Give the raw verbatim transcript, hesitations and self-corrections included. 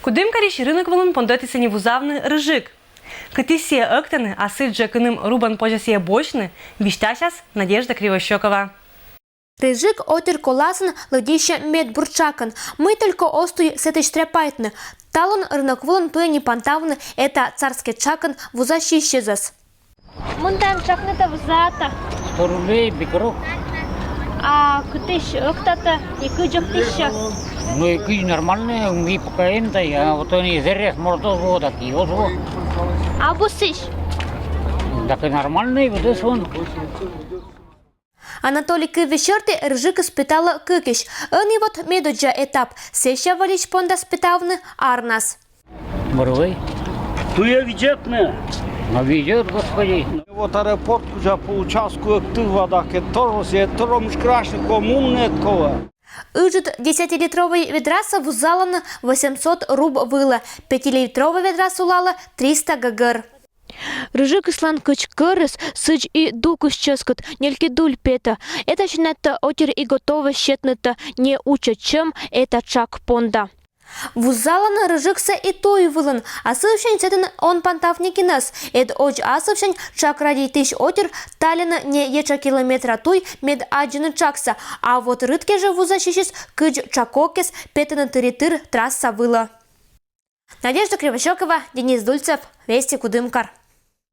Кудымкарысь рынок вылын пондэтӥ сэні вузавны рыжик. Кытысь сэ ӧктаны, а сыӵе кыным рубан позьы сэ босьтны, висьтасяз Надежда Кривощёкова. Рыжик отыр коласын лыдӟиське мед бур ӵакын, мый только оз туй сэтысь тряпайтны. Талун рынок вылын туэ ни понтавны эта царский ӵакын вузасисьёсыз. Мон тан ӵакны та вузата. Сто рублей, бикруг. А кытысь ӧктаты, и кызьы ӧктӥсьёс? Ну и кызьы нормальный, ми пока эн та, я вот они зерес мордоз вода киоз во. А бусысь? Так и нормальный, вот это он. Анатолий кыве сьӧртӥ рыжикез пытало кыкысь. Ӧні вот медодза этап. Сэсся выльысь пондаз пытавны арназ. Борвей. Туя видетны. Но видит, господи. Вот аэропорт кузя по участку эктыва, да ке торос, я тором шкрашный коммунный эткова. Ыжыт десятилитровый ведраса вузаланы восемьсот руб вылэ, пятилитровый ведраса улало триста ггр. Рыжик ыслан кыч кӧрыс сыӵе и дукыс ческыт, ньылькидуль петэ. Эта сяна та отыр и готовы сетны та не учачем эта ӵак понда. Вузаланы рыжиксэ и туй вылын. Асывсянь сэтын он понтав некинэз. Эд одз асывсянь ӵак радейтӥсь отыр таллины не еча километра туй мед адӟыны ӵакса. А вот рыт кеже вузасисьёс кыч ӵакокез петыны тыритыр трасса вылэ. Надежда Кривощёкова, Денис Дульцев, Вести Кудымкар.